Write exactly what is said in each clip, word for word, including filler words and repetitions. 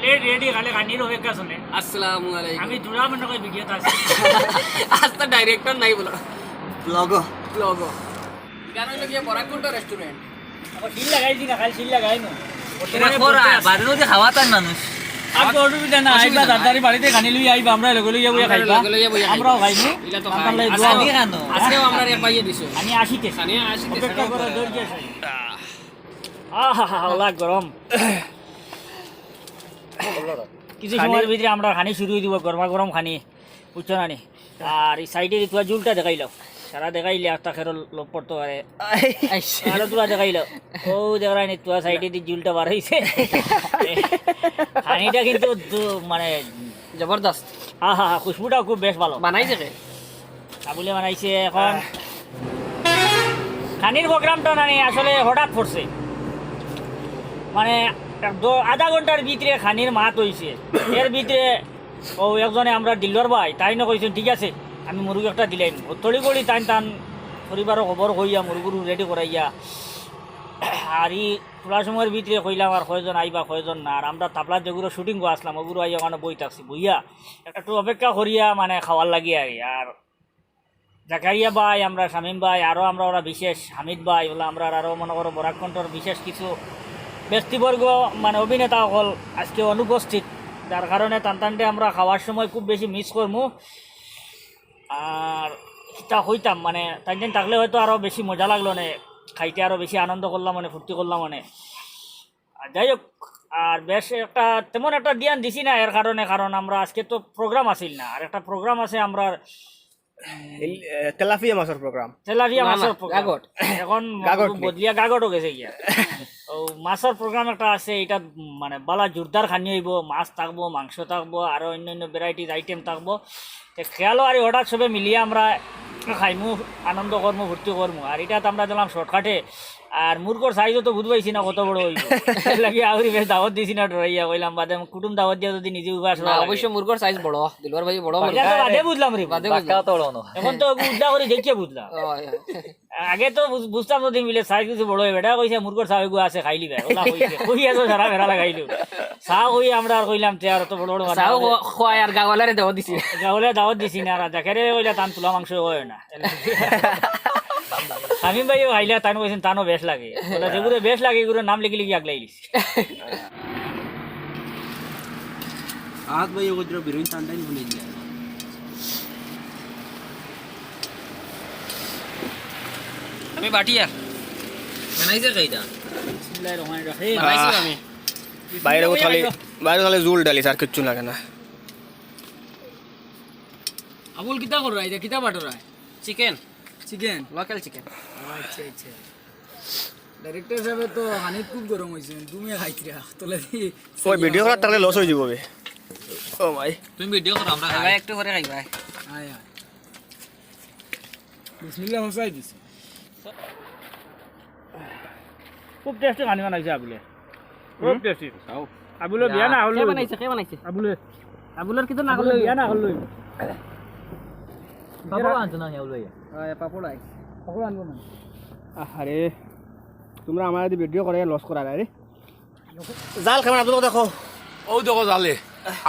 রেডি, খালি খানির অপেক্ষা চলে। আসসালামু আলাইকুম। আমি জুড়া মনে করি ভিডিওত আছি। আস্তা ডাইরেক্টর নাই বলো। ব্লগ। ব্লগ। ইখান অইলো গিয়া বরাককুণ্ড রেস্টুরেন্ট। আবার সিল লাগাইছি না, খালি সিল লাগাই নু। বাদে যদি খাওয়া তার মানুষ। আর তো অসুবিধা না, অসুবিধা আইবা নাই। তাড়াতাড়ি বাড়িতে খানি লই আইবা, আমরা লগে লইয়া বইয়া আমরা খাইবা। লগে লইয়া বইয়া খাইবা। আমরাও খাইমু। ইলা তো আমরা খাই। লগে আজকেও দোয়া। আজকেও আমরা এক ভাইয়ে দিছো। আমি আসিতেছি। আমি আসিতেছি। অপেক্ষা করো, ধৈর্য সহকারে। আহা, হা, হা, ওলা গরম। কিছু সময়র ভিতরে আমরা খানি শুরু অই দিব, গরমা গরম খানি, বুঝছো না নি? আর এই সাইডে তুই ঝুলটা দেখাইলাও, সারা দেখাইলে একটা খেরো লোভ পড়তে পারে। আরো তুলা দেখাইলাও, ও দেখরা নি তুয়া সাইডে দি ঝুলটা বার হইছে। খানিটা কিন্তু দু-, মানে জবরদস্ত। হ্যাঁ, হ্যাঁ, হ্যাঁ, খুশবুটাও খুব বেশ ভালো। বানাইছে কে? আবুলে বানাইছে এখন। খানির প্রোগ্রামটা না নি আসলে হঠাৎ পড়ছে, মানে এক দ-, আধা ঘন্টার ভিতরে খানির মাত হইছে। এর ভিতরে ও একজনে আমরা দিলর ভাই, তাইন কইছইন, "ঠিক আছে, আমি মুরগ একটা দিলাইমু।" ও তড়িঘড়ি তাইন তান পরিবারর খবর কইয়া মুরগর রেডি করাইয়া, আর ই থুড়া সময়র ভিতরে কইলাম আর কয়জন আইবা, কয়জন না। আর আমরা তাবলা যেগুলো শুটিং গো আসলাম, ওগুলো আইয়া ওখানে বই থাকছি, বইয়া একটু অপেক্ষা করিয়া মানে খাওয়ার লাগি আর কি। আর জাকারিয়া ভাই, আমরা শামীম ভাই, আরও আমরা ওরা বিশেষ হামিদ ভাই, ওলা আমরা আরও মনে করো বরাক কণ্ঠর বিশেষ কিছু ব্যক্তিবর্গ, মানে অভিনেতা সকল আজকে অনুপস্থিত, যার কারণে তান তানরে আমরা খাওয়ার সময় খুব বেশি মিস করমু। আর কিতা কইতাম, মানে তাইন তাইন থাকলে হয়তো আরও বেশি মজা লাগলো নে, খাইতে আরও বেশি আনন্দ করলাম মানে, ফুর্তি করলাম মানে। আর যাই হোক, আর বেশ একটা, তেমন একটা ধ্যান দিছি না এর কারণে, কারণ আমরা আজকে তো প্রোগ্রাম আছিল না, আর একটা প্রোগ্রাম আছে আমরার এই, এ, তেলাপিয়া মাছর প্রোগ্রাম। তেলাপিয়া না, না, মাছর প্রোগ্রাম। গাগট। এখন গাগট নি। বদলিয়া গাগটও গেছে গিয়া। ও মাছর প্রোগ্রাম একটা আছে, এটা মানে বালা জোরদার খানি হইব, মাছ থাকবো, মাংস থাকবো, আরো অন্যান্য ভ্যারাইটিজ আইটেম থাকবো। তে খেয়ালও আর হঠাৎ সবে মিলিয়া আমরা খাইমু, আনন্দ করমু, ফুর্তি করমু। আর এটা তো আমরা দিলাম শর্টকাটে, আর মুরগর সাইজও তো বুঝ পাইছি না কত বড় হইব। এর লাগি আউরি বেশ দাওয়াত দিছি না ডরাইয়া, কইলাম বাদে কুটুম দাওয়াত দিয়া যদি নিজে উবাস না, লাগে। অবশ্য মুরগর সাইজ বড়, দিলওয়ার ভাই বড় মুরগ। এটা তো বাদে বুঝলাম রে। বাদে বাক্কা বুঝলাম। তো ওড়ো না। এখন তো উদ্দা করে দেখিয়া বুঝলাম। ও, হয়, হয়। আগে তো বুঝ-, বুঝতাম যদি মিলে সাইজ কিছু বড় হইবে। এটা কইছে মুরগর সাইজ গো আছে খাইলি ভাই। ওলা কইছে। কই আছে সারা বেড়া লাগাইলো। চা কই আমরা আর কইলাম তে আর অত বড় বড় চাও বানাবো। খ-, খোয়াই আর গাওয়ালারে দাওয়াত দিছি। গাওয়ালারে দাওয়াত দিছি না, আর জাকারে কইলা তান তুলা মাংস হয় না। শামীম ভাইও খাইলা, তানও কইছেন, তানও বেশ লাগে। বলে, যেগুলো বেশ লাগে, এগুলোর নাম লিখে লিখে আগলাই দিছি। আজ ভাই, ওগুলো বিরোধী টান টান ভুলে যায়। আমি বাটিয়া। বানাইছে কেইটা? বিসমিল্লাহির রহমানির রহিম। বানাইছি আহ। আমি। বাইরে খালি, বাইরে খালি জুল ডালিস, আর কিচ্ছু লাগে না। আবুল, কিতা কররা? এটা কিতা Batra? Chicken. Chicken? Local chicken. আচ্ছা, আচ্ছা। ডাইরেক্টর সাহেব তো হানিত খুব গরম হইছে, তুমি খাইতরা। তোলে দি ওই ভিডিও করার তাহলে লস হয়ে যাবো বে। ও ভাই। তুমি ভিডিও করো, আমরা খাই। একটু পরে খাইবা। আয়, আয়। বিসমিল্লাহ মশাই দিছে। খুব টেস্টি খানি বানাইছে আবুলে। খুব হুম? টেস্টি। খাও। আবুলে বিয়া না হলো। কে বানাইছে? কে বানাইছে? আবুলে। আবুলের কিছু না আবুলে হলো। বিয়া না হলো। পাপড় আনছো না, আবুল ভাই? হ্যাঁ, পাপড় আই। পাপড় আনবো না। আরে, তোমরা আমার যদি ভিডিও করে লস করা রে। জাল খাবার আব্দুল দেখো। ও দেখো জালে।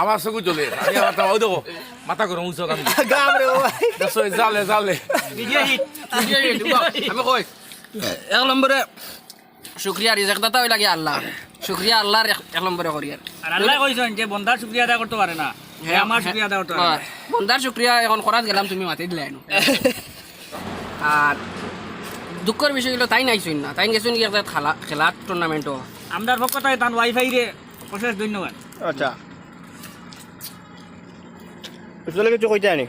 আমার চকু জ্বলে। আমি আবার তো, ও দেখো। মাথা গরম উঠছে আমি। গাম রে ও ভাই। দেখছো, এই জালে, জালে। Video hit. Video hit. আমি কই? এক নম্বরে শুক্রিয়া, রিজিকদাতা অইলা গিয়া আল্লাহ। শুক্রিয়া আল্লাহর এক, এক নম্বরে করি আর। আর আল্লাহ কইছেন যে বন্দার শুক্রিয়া আদায় করতে পারে না, সে হ্যাঁ, আমার হ্যাঁ। শুক্রিয়া আদায় করতে পারে না। বন্দার শুক্রিয়া এখন করাত গেলাম, তুমি মাতি দিলাই নু। আর দুঃখর বিষয় হইলো তাইন আইছইন না, তাইন গেছইন কি একটা খেলা, খেলার টুর্নামেন্টও। আমরার পক্ষ থাকি তান ওয়াইফাই রে অশেষ ধন্যবাদ। আচ্ছা। আসলে কিছু কইতে আনি।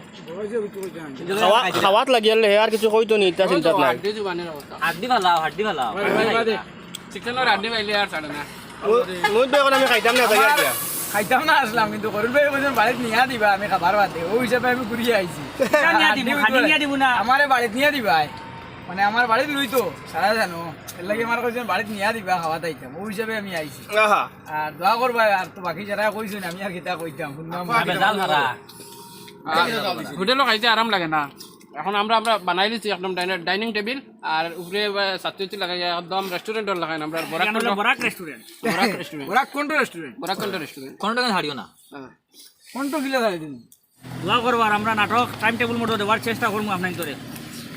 খাওয়া, খাওয়াত লাগিয়ালে আর কিছু কইতো নি, ইতা চিন্তাত নাই। হাড্ডি ফালাও, হাড্ডি ফালাও। চিকেনর হাড্ডি পাইলে আর ছাড়ে না। মুই, মুই তো এখন আমি খাইতাম না, তাই আর কিয়া? খাইতাম না আসলাম, কিন্তু করুণ ভাই কইছেন বাড়িত নিয়া দিবা, আমি খাবার বাদে। ও হিসাবে আমি ঘুরিয়া আইছি। নিয়া দিমু, হাড্ডি নিয়া দিমু না। আমারে বাড়িত নিয়া দিবা। মানে আমার বাড়িত লইতো, সারা জানো। এর লাগি আমার কইছেন বাড়িত নিয়া দিবা, খাওয়াত আইতাম। ও হিসাবে আমি আইছি। আহা। আর দোয়া করবা, আর তো বাকি যারা কইছেন, আমি আর কিতা কইতাম, শুনলাম। আবে জাল মারা। হোটেলো খাইতে আরাম লাগে না। এখন আমরা আমরা বানাই দিছি একদম ডাইনিং টেবিল, আর উপরে ছাত্রী লাগাই একদম রেস্টুরেন্টর লাগাই আমরা বরাক কণ্ঠ। বরাক রেস্টুরেন্ট। বরাক রেস্টুরেন্ট। বরাক কণ্ঠ রেস্টুরেন্ট। বরাক কণ্ঠ রেস্টুরেন্ট। কোনোটা কিন্তু হারিও না। হ্যাঁ। কণ্ঠ কিলা ছাড়ি দিন। দোয়া করবো আর আমরা নাটক টাইম টেবিল মতো দেওয়ার চেষ্টা করবো আপনাইন্তরে।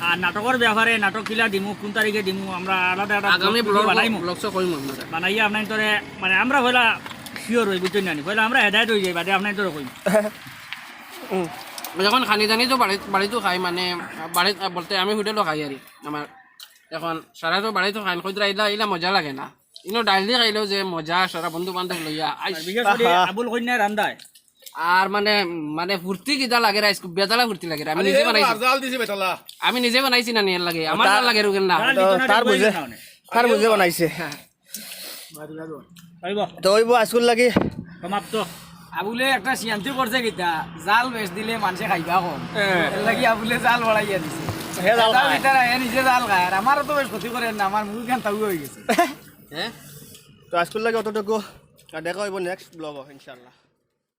আর নাটকর ব্যাপারে নাটক কিলা দিমু, কোন তারিখে দিমু, আমরা আলাদা একটা আগামী ব্লগ বানাইমু। ব্লগসও কইমু আমরা। বানাইয়া আপনাইন্তরে মানে আমরা পয়লা শিওর অই, বুঝছইন নি? পয়লা আমরা হেদায়েত অই যাই, বাদে আপনাইন্তরে কইমু। যখন খানি জানি তো বাড়ি বাড়িত খাই, মানে বাড়িত বলতে আমি হোটেলো খাই আর কি। আমার এখন সারা তো বাড়িত খাই, কইতরা ইলা ইলা মজা লাগে না। ইনো ডাইল দি খাইলেও যে মজা, সারা বন্ধু বান্ধব লইয়া আইস। আর বিশেষ করি আবুল কইন্যা রান্দায়। আর মানে মানে ফুর্তি কিতা লাগে রাইস, বেতালা ফুর্তি লাগে। আমি নিজে বানাইছি। জাল দিছি বেতালা। আমি নিজে বানাইছি না, নিয়ে লাগে আমার জাল লাগে রুগেন না। তার বুঝে, তার বুঝে বানাইছে। তো অইবো আইজকুর লাগি সমাপ্ত। আবুলে একটা সিয়ান্তি করছে কিতা, জাল বেশ দিলে মানষে খাইবা কম। এর লাগি আবুলে জাল বাড়াইয়া দিছে। হে জাল খায়। ভিতরে হে নিজে জাল খায়, আর আমারও তো বেশ ক্ষতি করে না, আমার মুখ খান তাউ হয়ে গেছে। তো আইজকুর লাগি অতটুকু, আর দেখা অইবো নেক্সট ব্লগো ইনশাআল্লাহ।